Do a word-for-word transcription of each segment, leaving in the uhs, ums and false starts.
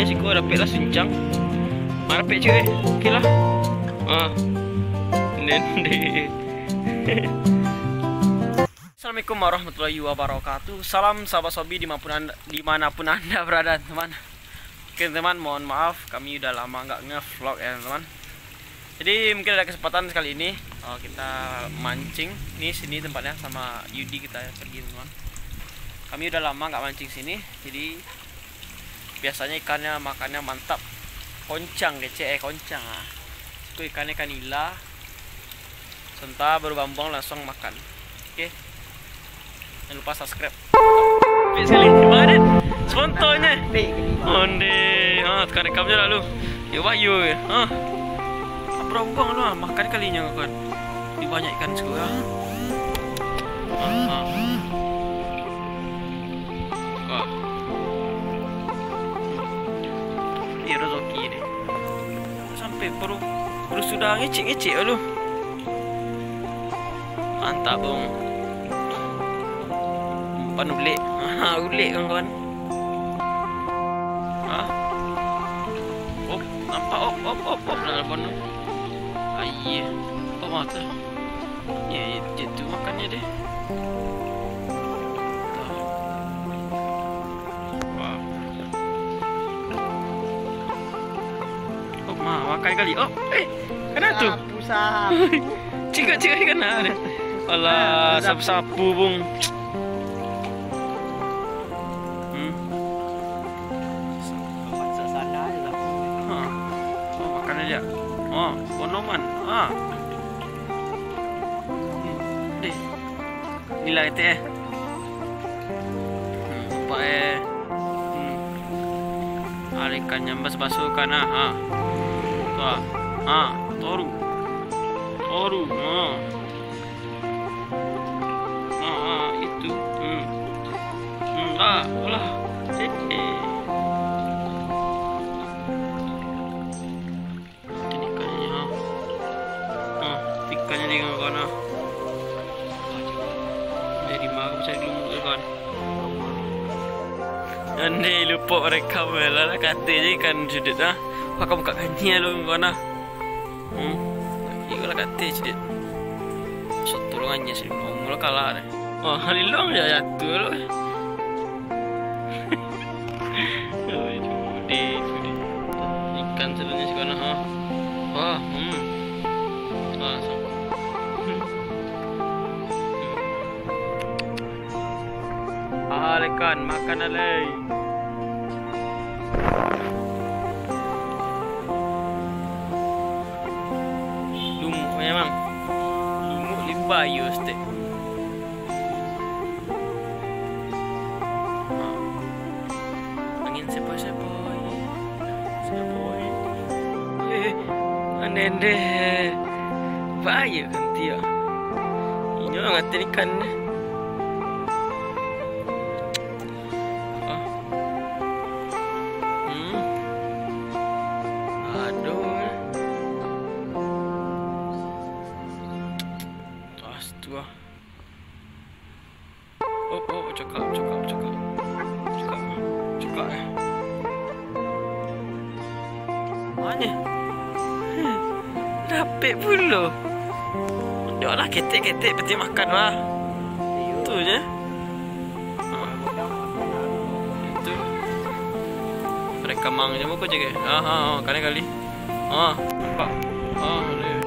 Siko dapek lah suncang. Mah dapek cuy, eh. Oke lah. Ah. Nende. Assalamualaikum warahmatullahi wabarakatuh. Salam sahabat Sobi dimanapun anda, dimanapun anda berada, teman. Oke teman, mohon maaf, kami udah lama nggak nge-vlog ya teman. Jadi mungkin ada kesempatan sekali ini, eh, kita mancing. Ini sini tempatnya sama Yudi kita pergi teman. Kami udah lama nggak mancing sini, jadi biasanya ikannya makannya mantap. Koncang kecek, eh, koncang ah. Itu ikannya ikan nila. Santa baru bambuang langsung makan. Oke. Jangan lupa subscribe. Apik sekali. Mana? Spontannya. Onde. Ha, tukang rekamnya lalu. Yo bayu. Ha. Baru bambuang lu ah. Makan kalinya kan. Ini banyak ikan juga. Ha. Ha. Ha. Ini rezeki ni. Sampai perut, perut sudah ngecek-ngecek tu. Mantap, Bung. Umpan ulek. Ha, ulek, kawan-kawan. Ha? Oh, nampak. Op, op, op, op. Dalam pun. Aiyah. Op, mata. Ya, dia tu makannya deh. Tuh. Wah. Oh, ma, makan kali. Oh, eh, kena tu. Sapu, sapu. Cikak, cikak, kena deh. Alah, sapu-sapu, Bung. Hmm. Ha. Oh, makan aja. Oh, bonoman. Ha. Hmm. Deh. Nilai teh, eh. Hmm, nampak, eh. Hmm. Arikan nyambas basuh kan, ah, ha. Tu, ah. Ha, toru. Toru, ha. Ha, ha, itu. Hmm. Hmm, ah, alah. Eh, eh. Ikan ikannyo. Ha, ikannyo di kawan-kawan, ha. Dari ma ka mancari lumuk tu, kawan? Andai lupo rekam lah, lah kato je ikan cudit, ha. Buka-buka kanyia lu, kawan, ha. Hmm. Iyo lah kato cudit. Sotolongannya sih, ngomong lah kalah deh. Oh, haliluang je jatuh lu. Oi, judi, judi. Ikan sadonyo sakana, ha. Wah, hmm. Wah, sa-, ah, ikan, makan alai. Lumuk memang. Lumuk limbah iyo, stek. Angin sepoi-sepoi. Sepoi. Eh, aneh-aneh. Bahaya kan tiak. Inyo ngateh ikan ni. Ah. Hmm. Aduh. Astaga. Oh, oh, cakak, cakak, cakak. Cakak, cakak, eh. Mano? Heh, dapek pulo. Dak lah, ketek-ketek peti makan lah. Itu je. Ha. Itu. Mereka mang je muko je ke? Ha, ha, ha, kali-kali. Ah, nampak. Ah, dia.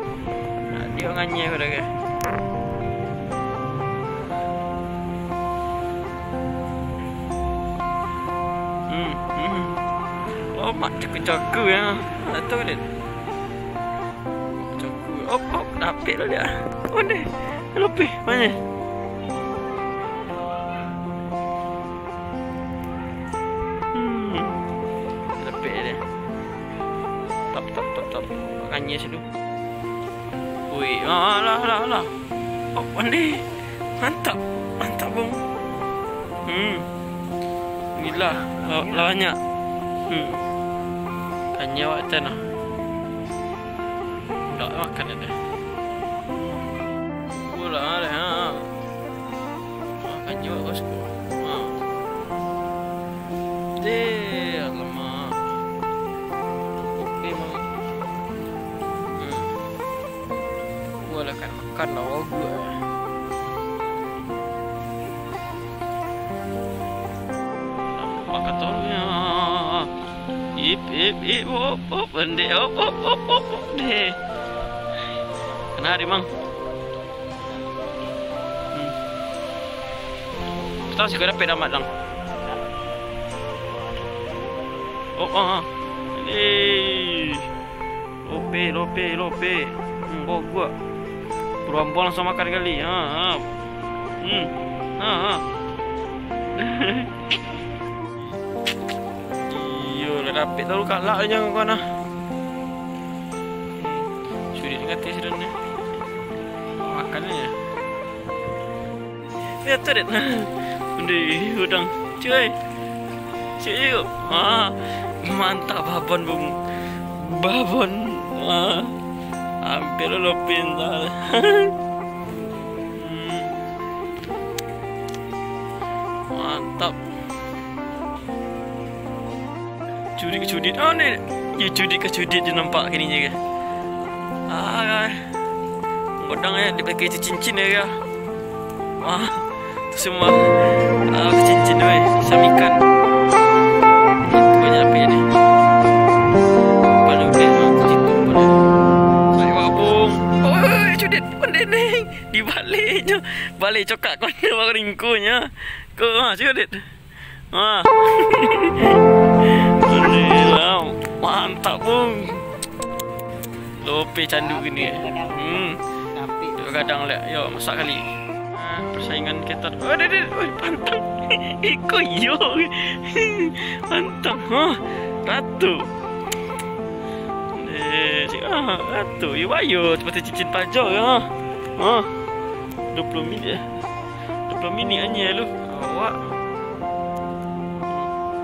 Nah, dia nganyeh pada ke. Hmm, hmm. Oh, mak caku-caku ya. Ah, tu dia. Caku. Op, op, dapik lah dia. Oh, ni. Lebih banyak. Hmm. Dapik dia. Tap, tap, tap, tap. Makannyo situ. Wih, alah, alah, alah. Oh, pandai. Mantap. Mantap, Bung. Hmm. Gila. La-, lawannya. Hmm. Kanyau awak tu nah. Dak makan dah. Bola dah, ha. Makan juga bosku. Ha. Deh, alamak. Kan awak gua. Nampak katonyo. Ip, ip, ip, op, op, pendek, op, op, op, op, op, deh. Kena hari, Mang. Hmm. Tahu sih kau dapat damat, Dang. Oh, ah, ah. Eh. Lope, lope, lope. Hmm, bogok. Buruan-buruan langsung makan kali. Ha, ha. Hmm. Ha, ha. Iyo, lah dapek tahu kalak jangan kau nah. Sulit ngatih sudah ni. Makan ni. Lihat tu, Dit. Ndeh, udang. Cuy. Cuy, yuk. Ah, mantap babon, Bung. Babon. Ah, hampir lo pintar. Hmm. Mantap. Cudik-cudik. Oh, ni. Ya, cudik ke cudik je nampak kini je ke. Ah, godang ya, dia pakai cincin ya, ya. Wah, tu semua, ah, cincin, weh, macam ikan. Itu banyak apa ni? Paling gede mah tu situ, paling. Saya wabung. Oi, cudik, pandai neng. Dibaliknyo. Balik cokak kau ni, baru ringkuhnyo. Kau, ah, cudik. Ah. Alhamdulillah. Mantap, Bung. Lope canduk gini. Hmm. Yo, gadang lek. Yo, masak kali. Ah, persaingan ketat. Oh, deh, deh. Oi, pantang. Iko yo. Pantang. Ha. Ratu. Eh, si, ah, ratu. Yo, bayo. Seperti cincin pajo, ya. Ha. Dua puluh minit, eh. Dua puluh minit hanya lu. Awak.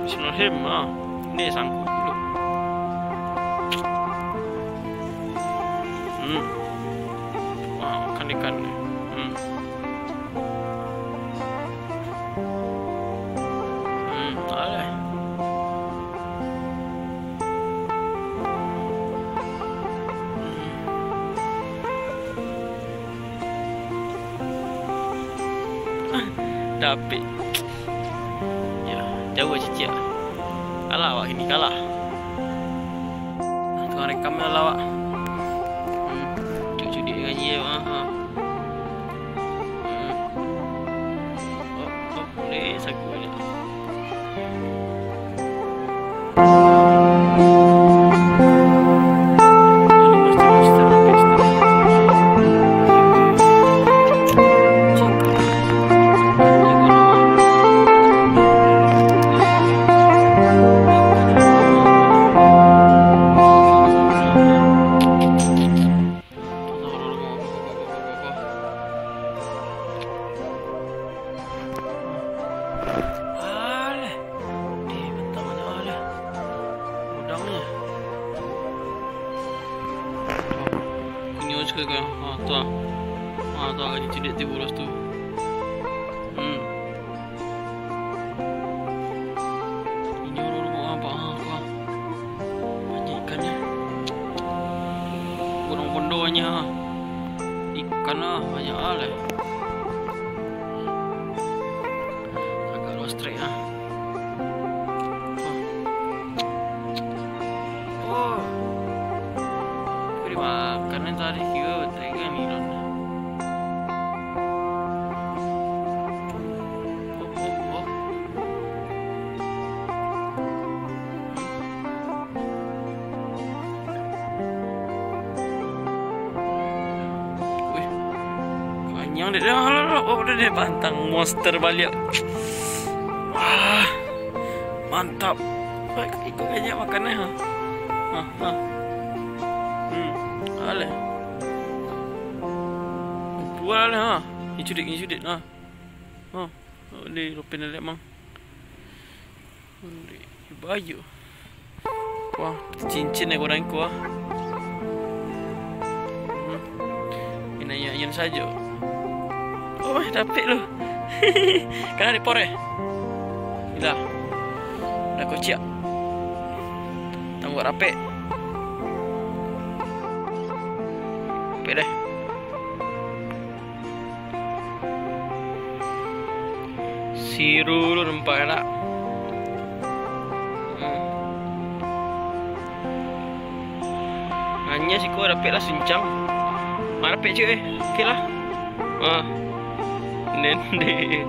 Bismillahirrahmanirrahim. Ha. Ni sangkut dulu. Hmm. Wah, makan ikan ni. Hmm. Hmm, tak ada. Hmm. Dapik. Ya, jauah ciciak. Kalah awak kini, kalah. Tukang rekam lah awak. Hmm, cucuk dia dengan dia, ha, ha. Hmm. Oh, oh, boleh sagu ni. Alah. Eh, bantak banyak alah. Udang ni. Kunyo sekali kan. Ha, tu ah. Ha, tu ah, ciliak tibo lah tu. Hmm. Inyo urang-urang buek apo, ha, tu, ha. Banyak ikannyo. Urang Bondo banyak, ha. Ikan lah, banyak lah. Agak lostrek, ha. Oh. Oh. Kau dimakan ni tadi, kira tega ni, Lon. Oh, oh, oh. Wih. Kanyang dek. Alah, alah, alah. Oh, udah deh, pantang monster baliak. Wah. Mantap. Baik, ikut aja makannya, ha. Ha, ha. Hmm. Alah. Bual, ha. Ni cudik, ni cudik, ha. Ha. Oh, ni rupin lelek, Mang. Ni bayu. Wah, cincin ni kurang kuah. Hmm. Ini ayun sajo. Oh, dapik lu. Kana dipor, eh? Ilah. Dah kociak. Tangguak rapek. Rapek deh. Biru tu nampak tak? Hmm. Hanya siko dapek lah sincang. Mah dapek ciek eh. Okey lah. Ah. Nende.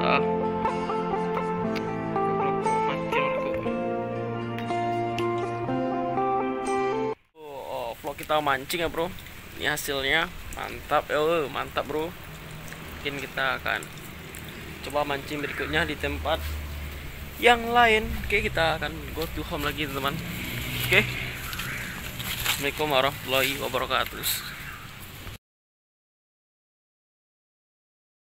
Ah. Rokok, mati rokok. Oh, vlog kita mancing ya, bro. Ini hasilnya mantap, eh, mantap, bro. Mungkin kita akan coba mancing berikutnya di tempat yang lain. Oke, kita akan go to home lagi, teman-teman. Oke. Assalamualaikum warahmatullahi wabarakatuh.